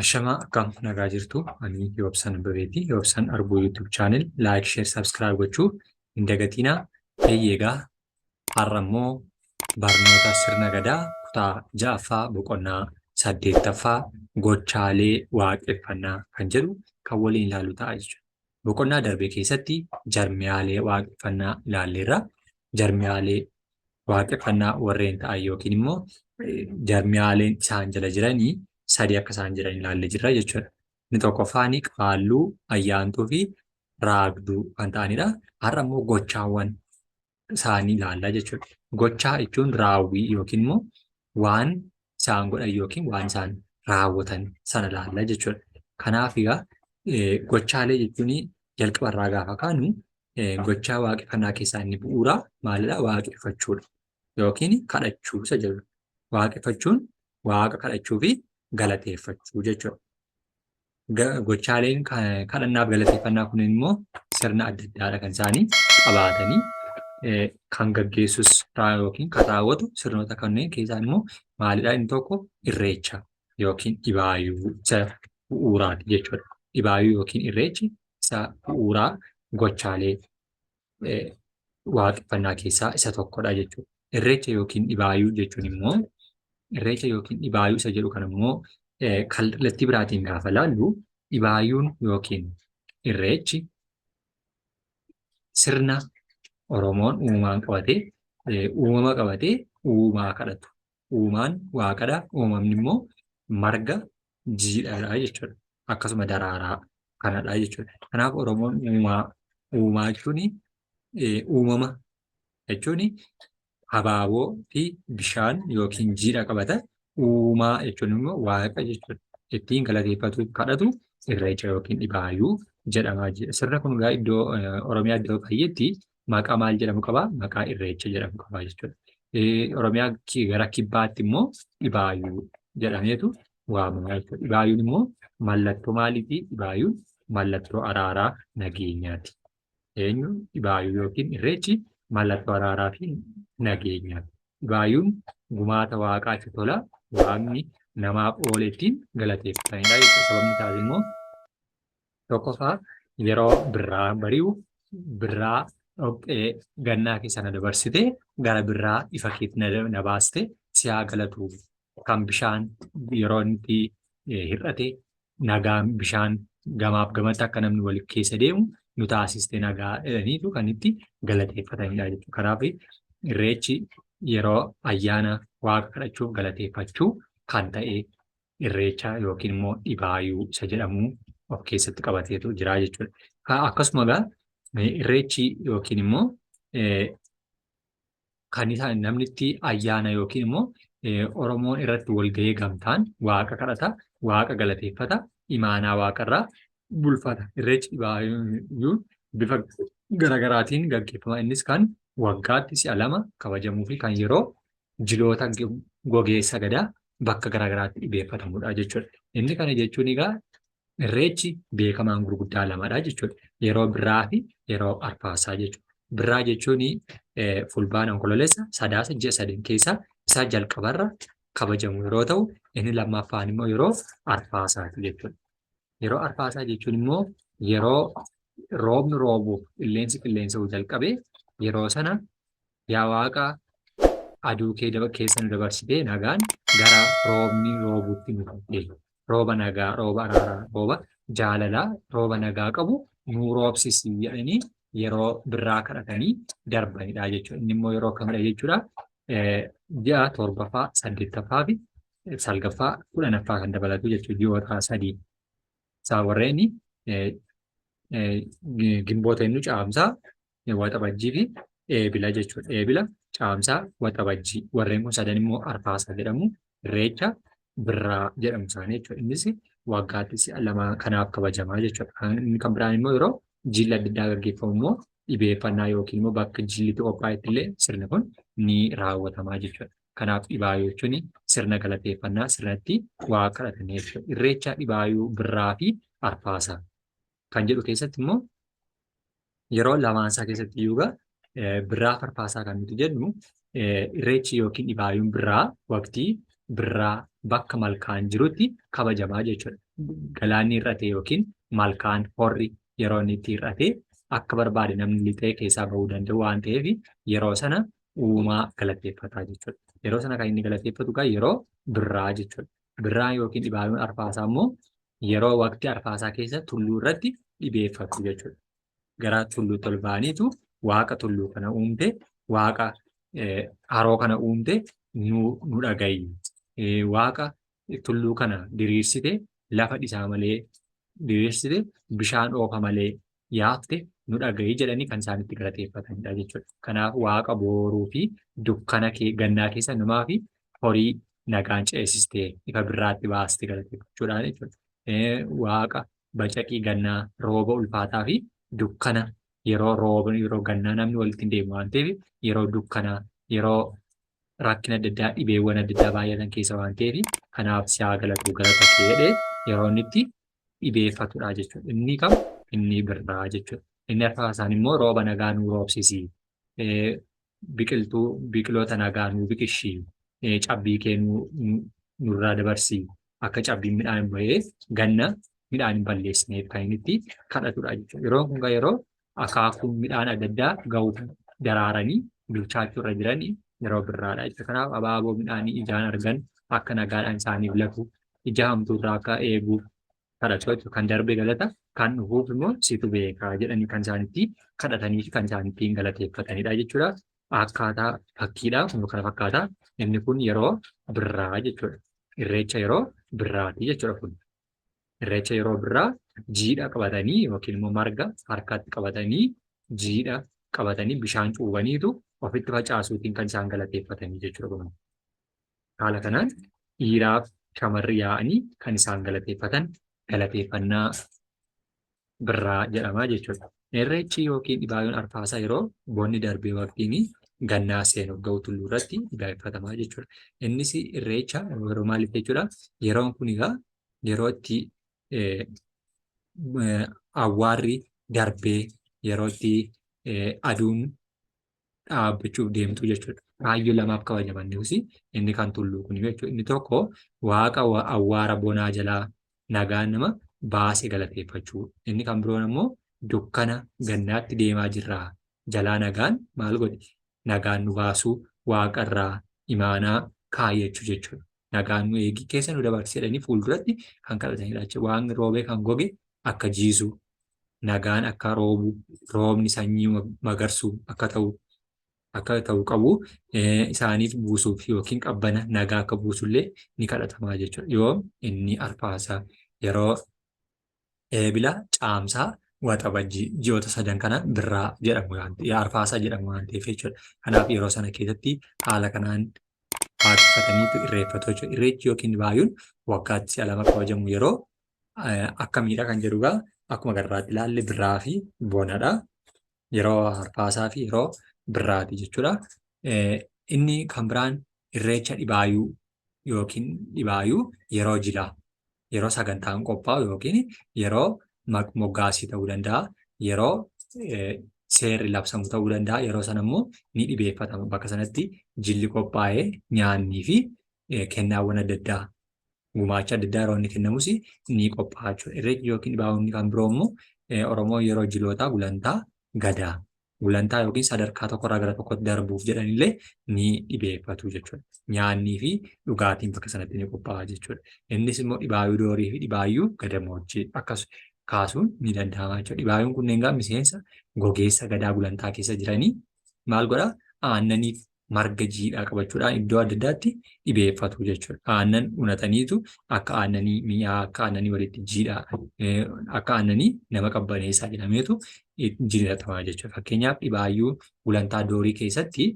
Ashamaa, akkam nagaa jirtu? Ani Yoobsan Ababeeti. Yoobsan Arbuu YouTube channel like, share, subscribe gochuu hin dagatinaa. Eeyyee, har'a immoo barnoota sirna gadaa kutaa ja'affaa boqonnaa saddeettaffaa gochaalee waaqeffannaa kan jedhu kan waliin ilaallu ta'a jechuudha. Boqonnaa darbe keessatti jarmiyaalee waaqeffannaa ilaalleerra. Jarmiyaalee waaqeffannaa warreen ta'an yookiin immoo jarmiyaaleen isaan jala jiranii sadi akka isaan jiran ilaallee jirra jechuudha. Inni tokkoffaan qaalluu, ayyaantuu fi raagduu kan ta'anidha. Har'a immoo gochaawwan isaanii ilaallaa jechuudha. Gochaa jechuun raawwii yookiin immoo waan isaan godhan yookiin waan isaan raawwatan sana ilaallaa jechuudha. Kanaaf egaa gochaalee jechuun jalqabarraa gaafa kaanu gochaa waaqeffannaa keessaa inni bu'uuraa maalidha? Waaqeffachuudha yookiin kadhachuu isa jedhudha. Waaqeffachuun waaqa kadhachuu fi galateeffachuu jechuudha. Gochaaleen kadhannaaf galateeffannaa kunneen immoo sirna adda addaadha kan isaanii qabaatanii, kan gaggeessus yookiin kan raawwatu sirnoota kanneen keessaa immoo maalidha? Inni tokko irreecha yookiin dhibaayuu isa bu'uuraati jechuudha. Dhibaayuu yookiin irreechi isa bu'uuraa gochaalee waaqeffannaa keessaa isa tokkodha jechuudha. Irreecha yookiin dhibaayuu jechuun immoo, irreecha yookiin dhibaayuu isa jedhu kan immoo kallattii biraatiin gaafa laallu, dhibaayuun yookiin irreechi sirna Oromoon uumaan qabatee, uumama qabatee uumaa kadhatu. Uumaan waaqadha, uumamni immoo marga jiidhaadha jechuudha. Akkasuma daraaraa kanadha jechuudha. Kanaaf Oromoon uumaa, uumaa jechuun uumama jechuun habaaboo fi bishaan yookiin jiidha qabata. Uumaa jechuun immoo waaqa jechuudha. Ittiin galateeffatu, kadhatu irreecha yookiin dhibaayuu jedhama. Sirna kun egaa iddoo Oromiyaa iddoo baay'eetti maqaa maal jedhamu qaba? Maqaa irreecha jedhamu qaba jechuudha. Oromiyaa gara kibbaatti immoo dhibaayuu jedhameetu waamama jechuudha. Dhibaayuun immoo mallattoo maaliiti? Dhibaayuun mallattoo araaraa nageenyaati. Eenyu? Dhibaayuu yookiin irreechi mallattoo araaraa fi nageenyaati. Dhibaayuun gumaata waaqaa itti tola waaqni namaaf oole ittiin galateeffatanidha jechuudha. Sababni isaas immoo tokkoffaa, yeroo birraa bari'u, birraa dhoqqee gannaa keessa na dabarsite gara birraa ifa keetti na baaste si haa galatu, kan bishaan yeroo inni hir'ate nagaan bishaan gamaaf gamatti akka namni wal keessa deemu nu taasiste nagaa jedhaniitu kan itti galateeffatanidha jechuudha. Kanaaf irreechi yeroo ayyaana waaqa kadhachuuf galateeffachuu kan ta'e irreecha yookiin immoo dhibaayuu isa jedhamu of keessatti qabateetu jira jechuudha. Akkasuma egaa irreechi yookiin immoo kan isaan namni itti ayyaana yookiin immoo Oromoon irratti walgahee gamtaan waaqa kadhata, waaqa galateeffata, imaanaa waaqarraa bulfata. Irreechi dhibaayyuun bifa garaagaraatiin gaggeeffama. Innis kan waggaatti si'a lama kabajamuu fi kan yeroo jiloota gogeessa gadaa bakka garaagaraatti dhibeeffatamudha jechuudha. Inni kana jechuun egaa irreechi beekamaan gurguddaa lamadha jechuudha. Yeroo birraa fi yeroo arfaasaa jechuudha. Birraa jechuun fulbaana, onkololeessa, sadaasa, ji'a sadeen keessaa isaa jalqabarra kabajamu yeroo ta'u, inni lammaffaan immoo yeroo arfaasaati jechuudha. Yeroo arfaasaa jechuun immoo yeroo roobni roobuuf qilleensi qilleensa'uu jalqabe, yeroo sana yaa waaqa aduu kee keessa nu dabarsitee nagaan gara roobni roobuutti nu fidde. Rooba nagaa, rooba araaraa, rooba jaalalaa, rooba nagaa qabu nu roobsisi jedhanii yeroo birraa kadhatanii darbanidha jechuudha. Inni immoo yeroo kamidha jechuudha? Ji'a torbaffaa, saddeettaffaa fi salgaffaa, 10ffaa kan dabalatu jechuudha. Ji'oota sadii. Isaan warreen gimboota inni caamsaa, waxabajjii fi eebila jechuudha. Eebila, caamsaa, waxabajjii. Warreen kun sadan immoo arfaasaa jedhamu. Irreecha birraa jedhamu isaanii jechuudha. Innis waggaatti si'a lama kanaaf kabajamaa jechuudha. Inni kan biraan immoo yeroo jilli adda addaa gaggeeffamu immoo dhibeeffannaa yookiin immoo bakka jilli itti qophaa'etti illee sirni kun ni raawwatamaa jechuudha. Kanaaf dhibaayuu jechuun sirna galateeffannaa, sirna itti waaqa kadhatanii jechuudha. Irreecha, dhibaayuu, birraa fi arfaasaa kan jedhu keessatti immoo yeroo lamaan isaa keessatti iyyuu egaa birraa farfaasaa kan nuti jennu, irreechi yookiin dhibaayuun birraa waqtii birraa bakka malkaan jirutti kabajamaa jechuudha. galaanni hir'ate yookiin malkaan horri yeroo inni itti hir'ate akka barbaade namni lixee keessaa bahuu danda'u waan ta'eef yeroo sana uumaa galateeffataa jechuudha. Yeroo sana kan inni galateeffatu egaa yeroo birraa jechuudha. Birraa yookiin dhibaaluun arfaasaa immoo yeroo waqtii arfaasaa keessa tulluu irratti dhibeeffatu jechuudha. Gara tulluutti ol ba'aniitu waaqa tulluu kana uumte, waaqa haroo kana uumte nu dhaga'i. Waaqa tulluu kana diriirsite lafa dhisaa malee diriirsite bishaan oofa malee yaafte nu dhaga'i jedhanii kan isaan itti galateeffatanidha jechuudha. Kanaaf waaqa booruu fi dukkana gannaa keessa namaa fi horii nagaan ceesiste ifa birraatti baaste galateeffachuudhaan jechuudha. Waaqa bacaqii gannaa rooba ulfaataa fi dukkana yeroo rooba yeroo gannaa namni walitti hin deemu waan ta'eef yeroo dukkanaa yeroo rakkina adda addaa dhibeewwan adda addaa baay'atan keessa waan ta'eef kanaaf si haa galatu galata kee jedhee yeroo inni itti dhibeeffatudha jechuudha. Inni kam inni birraa jechuudha. Inni arfaasaan immoo rooba nagaa nuu roobsisi. Biqiltuu biqiloota nagaa nuu biqilchi. Cabbii kee nurraa dabarsi. Akka cabbiin midhaan bahee ganna midhaan hin balleessineef kan inni itti kadhatudha jechuudha. Yeroon kun yeroo akaakuun midhaan adda addaa gahuuf daraaranii bilchaachuu irra jiran yeroo birraadha jechuudha. Kanaaf abaaboo midhaanii ijaan argan akka nagaadhaan isaaniif latu ija hamtuurraa akka eeguuf kadhatu jechuudha. Kan darbe galata kan dhufuuf immoo situ beekaa jedhanii kan isaan itti kadhatanii fi kan isaan ittiin galateeffatanidha jechuudha. Akkaataa fakkiidha kun kana fakkaata. Inni kun yeroo birraa jechuudha. Irreecha yeroo birraati jechuudha kun. Irreecha yeroo birraa jiidha qabatanii yookiin immoo marga harkatti qabatanii jiidha qabatanii bishaan cuubaniitu ofitti facaasuutiin kan isaan galateeffatanii jechuudha kun. Haala kanaan dhiiraaf shamarri yaa'anii kan isaan galateeffatan galateeffannaa birraa jedhama jechuudha. Irreechi yookiin dhibaayoon arfaasaa yeroo bonni darbee waqtiin gannaa seenuuf ga'u tulluu irratti dhibaayeffatamaa jechuudha. Innis irreecha yeroo maaliif jechuudha? Yeroon kun egaa yeroo itti awwaarri darbee yeroo itti aduun dhaabbachuuf deemtu jechuudha. Kaayyoo lamaaf kabajama innis inni kan tulluu kun jechuudha. Inni tokko waaqa awwaara bonaa jalaa nagaan nama baase galateeffachuu. Inni kan biroon ammoo dukkana gannaatti deemaa jirra. Jalaa nagaan maal godhe? Nagaan nu baasuu waaqarraa imaanaa kaayyachuu jechuudha. Nagaan nu eegi keessa nu dabarsi jedhanii fuulduratti kan kadhatanidha jechuudha. Waaqni roobee kan goge akka jiisu, nagaan akka roobu, roobni sanyii magarsu akka ta'u qabu isaaniif buusuuf yookiin qabbana nagaa akka buusullee ni kadhatamaa jechuudha. Yoo inni arfaasaa yeroo eebila caamsaa waxabajjii ji'oota sadan kana birraa jedhamu waan ta'eef arfaasaa jedhamu waan ta'eef jechuudha. Kanaaf yeroo sana keessatti haala kanaan waaqeffataniitu irreeffatu jechuudha. Irreechi yookiin baay'uun waggaatti si'a lama kabajamu yeroo akkamiidha kan jedhu egaa akkuma garraatti ilaalle birraa fi bonadha. Yeroo arfaasaa fi yeroo birraati jechuudha. Inni kan biraan irreecha dhibaayuu yookiin dhibaayuu yeroo jilaa yeroo sagantaan qophaa'u yookiin yeroo moggaasii ta'uu danda'a, yeroo seerri labsamu ta'uu danda'a. Yeroo sana immoo ni dhibeeffatama. Bakka sanatti jilli qophaa'ee nyaannii fi kennaawwan adda addaa gumaacha adda addaa yeroo inni kennamus ni qophaa'a jechuudha. Irreechi yookiin dhibaa'onni kan biroo immoo Oromoo yeroo jilootaa gulantaa gadaa gulantaa yookiin sadarkaa tokkorraa gara tokkotti darbuuf jedhanillee ni dhibeeffatu jechuudha. Nyaannii fi dhugaatiin bakka sanatti ni qophaa'a jechuudha. Innis immoo dhibaayyuu doorii fi dhibaayyuu gadamoojjii akkas kaasuun ni danda'ama jechuudha. Dhibaayuun kunneen egaa miseensa gogeessa gadaa gulantaa keessa jiranii maal godhaa? Aannaniif marga jiidhaa qabachuudhaan iddoo adda addaatti dhibeeffatu jechuudha. Aannan unataniitu akka aannanii mi'aa, akka aannanii walitti jiidhaa, akka aannanii nama qabbaneessaa jedhameetu jidhatama jechuudha. Fakkeenyaaf dhibaayyuu gulantaa doorii keessatti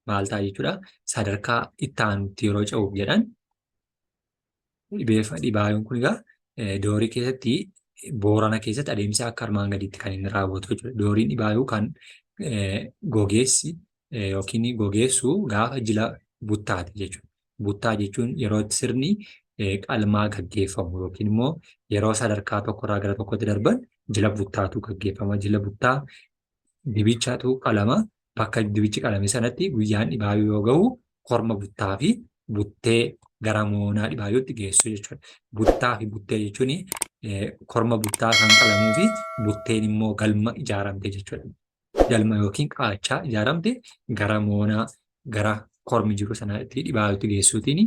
maal ta'a jechuudha? Sadarkaa itti aanutti yeroo ce'uuf jedhan Dhibaayyuun kun egaa doorii keessatti Boorana keessatti adeemsa akka armaan gadiitti kan inni raawwatu jechuudha. Dooriin dhibaayyuu kan gogeessi yookiin gogeessu gaafa jila buttaati jechuudha. Buttaa jechuun yeroo itti sirni qalmaa gaggeeffamu yookiin immoo yeroo sadarkaa tokkorraa gara tokkotti darban jila buttaatu gaggeeffama. Jila buttaa dibichatu qalama. Bakka dibichi qalame sanatti guyyaan dhibaayyuu yoo gahu korma buttaa fi buttee gara moonaa dhibaayyuutti geessu jechuudha. Buttaa fi buttee jechuun korma buttaa kan qalamuu fi butteen immoo galma ijaaramte jechuudha. Galma yookiin qaachaa ijaaramte gara moonaa gara kormi jiru sanatti dhibaayyuutti geessuutiin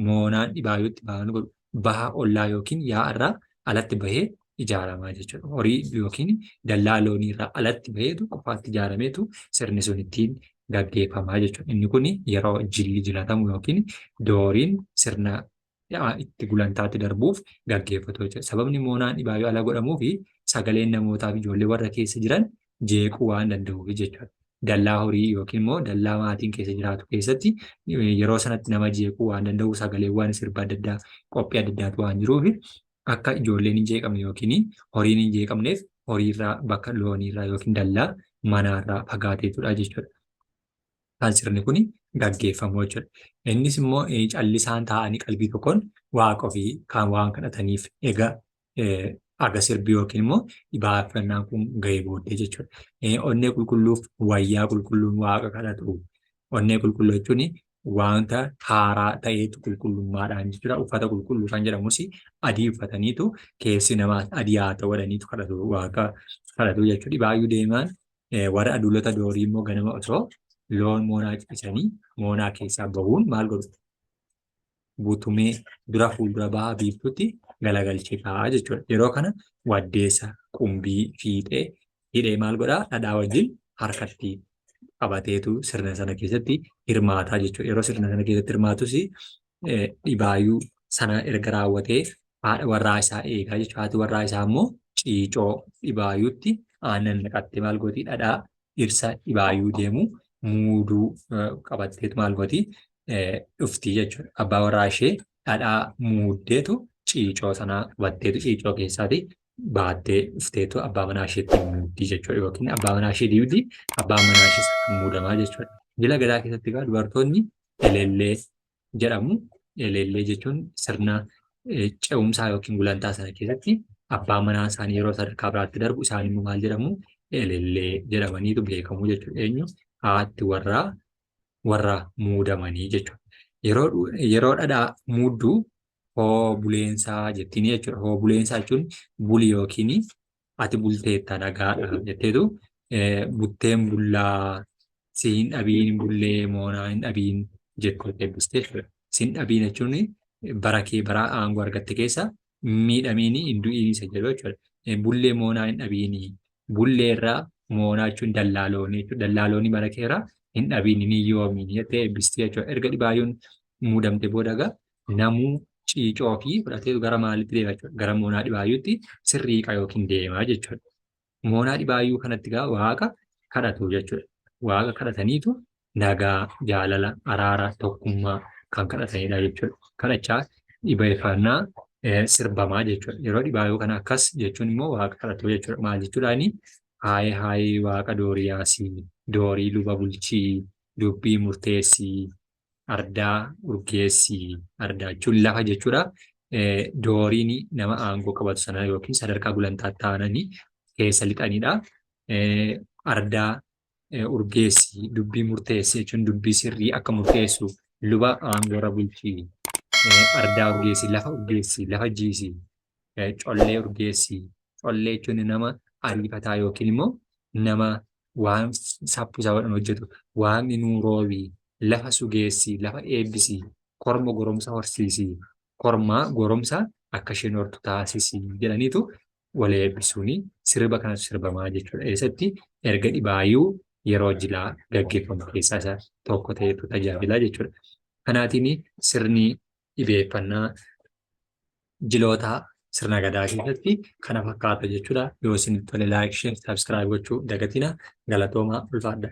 moonaan dhibaayyuutti bahan godhu baha ollaa yookiin yaa'a irraa alatti bahee ijaaramaa jechuudha. Horii yookiin dallaa loonii irraa alatti baheetu qofaatti ijaarameetu sirni sun ittiin gaggeeffamaa jechuudha. Inni kun yeroo jilli jilatamu yookiin dooriin sirna itti gulantaatti darbuuf gaggeeffatu jechuudha. Sababni moonaan dhibaayyuu ala godhamuu fi sagaleen namootaa fi ijoollee warra keessa jiran jeequu waan danda'uuf jechuudha. Dallaa horii yookiin immoo dallaa maatiin keessa jiraatu keessatti yeroo sanatti nama jeequu waan danda'uuf sagaleewwan sirba adda addaa qophii adda addaatu waan jiruuf akka ijoolleen hin jeeqamne yookiin horiin hin jeeqamneef horiirraa bakka looniirraa yookiin dallaa manaarraa fagaateetudha jechuudha. Kan sirni kun gaggeeffamu jechuudha. Innis immoo callisaan taa'anii qalbii tokkoon waaqa ofii kan waan kadhataniif egaa aga sirbi yookiin immoo dhibaafannaan kun ga'ee booddee jechuudha. Onnee qulqulluuf wayyaa qulqulluun waaqa kadhatu. Onnee qulqulluu jechuun wanta haaraa ta'eetu qulqullummaadhaan jechuudha. Uffata qulqulluu kan jedhamus adii uffataniitu keessi namaa adii haa ta'u jedhaniitu kadhatu waaqa kadhatu jechuudha. Dhibaayyuu deemaan warra aduulota doorii immoo ganama osoo loon moonaa ciisanii moonaa keessaa bahuun maal godhu? Butumee dura fuuldura baha biiftuutti galagalchee kaa'a jechuudha. Yeroo kana waddeessa qumbii fiixee hidhee maal godhaa? Dhadhaa wajjin harkatti qabateetu sirna sana keessatti hirmaataa jechuudha. Yeroo sirna sana keessatti hirmaatus dhibaayyuu sana erga raawwatee haadha warraa isaa eegaa jechuudha. Haati warraa isaa immoo ciicoo dhibaayyuutti aannan naqattee maal gooti? Dhadhaa dhirsa dhibaayyuu deemu muuduu qabatteetu maal gooti? Dhufti jechuudha. Abbaa warraa ishee dhadhaa muuddeetu ciicoo sana qabatteetu ciicoo keessaati baattee dhufteetu abbaa manaa isheetti muuddii jechuudha. Yookiin abbaa manaa ishee dibdi abbaan manaa ishee sana muudamaa jechuudha. Jila gadaa keessatti egaa dubartoonni elellee jedhamu. Elellee jechuun sirna ce'umsaa yookiin gulantaa sana keessatti abbaa manaa isaanii yeroo sadarkaa biraatti darbu isaan immoo maal jedhamu? Elellee jedhamaniitu beekamu jechuudha. Eenyu? Haati warraa warra muudamanii jechuudha. Yeroo dhadhaa muudduu hoo buleensaa jettiin jechuudha. Hoo buleensaa jechuun buli yookiin ati bulteetta nagaadha jetteetu butteen bullaa si hin dhabiin bullee moonaa hin dhabiin jettee eebbistee jechuudha. Si hin dhabiin jechuun bara kee bara aangoo argatte keessa miidhamiin hin du'iin isa jedhu jechuudha. Bullee moonaa hin dhabiin bullee irraa moonaa jechuun dallaa loonii jechuudha. Dallaa loonii bara kee irraa hin dhabiin hin hiyyoomiin jettee eebbistee jechuudha. Erga dhibaayyuun muudamte booda egaa namuu ciicoo fi fudhatee gara maalitti deema jechuudha. Gara moonaa dhibaayyuutti sirriiqa yookiin deemaa jechuudha. Moonaa dhibaayyuu kanatti egaa waaqa kadhatu jechuudha. Waaqa kadhataniitu nagaa, jaalala, araara, tokkummaa kan kadhatanidha jechuudha. Kadhachaa dhibeeffannaa sirbamaa jechuudha. Yeroo dhibaayyuu kana akkas jechuun immoo waaqa kadhatu jechuudha. Maal jechuudhaani? Haayee haayee waaqa doorii yaasii, doorii luba bulchii, dubbii murteessii, ardaa urgeessi. Ardaa jechuun lafa jechuudha. Dooriin nama aangoo qabatu sana yookiin sadarkaa gulantaatti aananii keessa lixanidha. Ardaa urgeessi dubbii murteessi jechuun dubbii sirrii akka murteessu luba aangoorra bulchi. Ardaa urgeessi lafa urgeessi lafa jiisi. Collee urgeessi. Collee jechuun nama ariifataa yookiin immoo nama waan saffisaa godhan hojjetu. Waaqni nuu roobi, lafa sugeessi, lafa eebbisi, korma goromsa horsiisi, kormaa goromsa akka isheen hortu taasisi jedhaniitu wal eebbisuuni sirba kanatu sirbamaa jechuudha. Eessatti erga dhibaayuu yeroo jilaa gaggeeffamu keessaa isa tokko ta'etu tajaajila jechuudha. Kanaatiin sirni dhibeeffannaa jilootaa sirna gadaa keessatti kana fakkaata jechuudha. Yoo isinitti tole like, share, subscribe gochuu dagatina. Galatoomaa ulfaadha.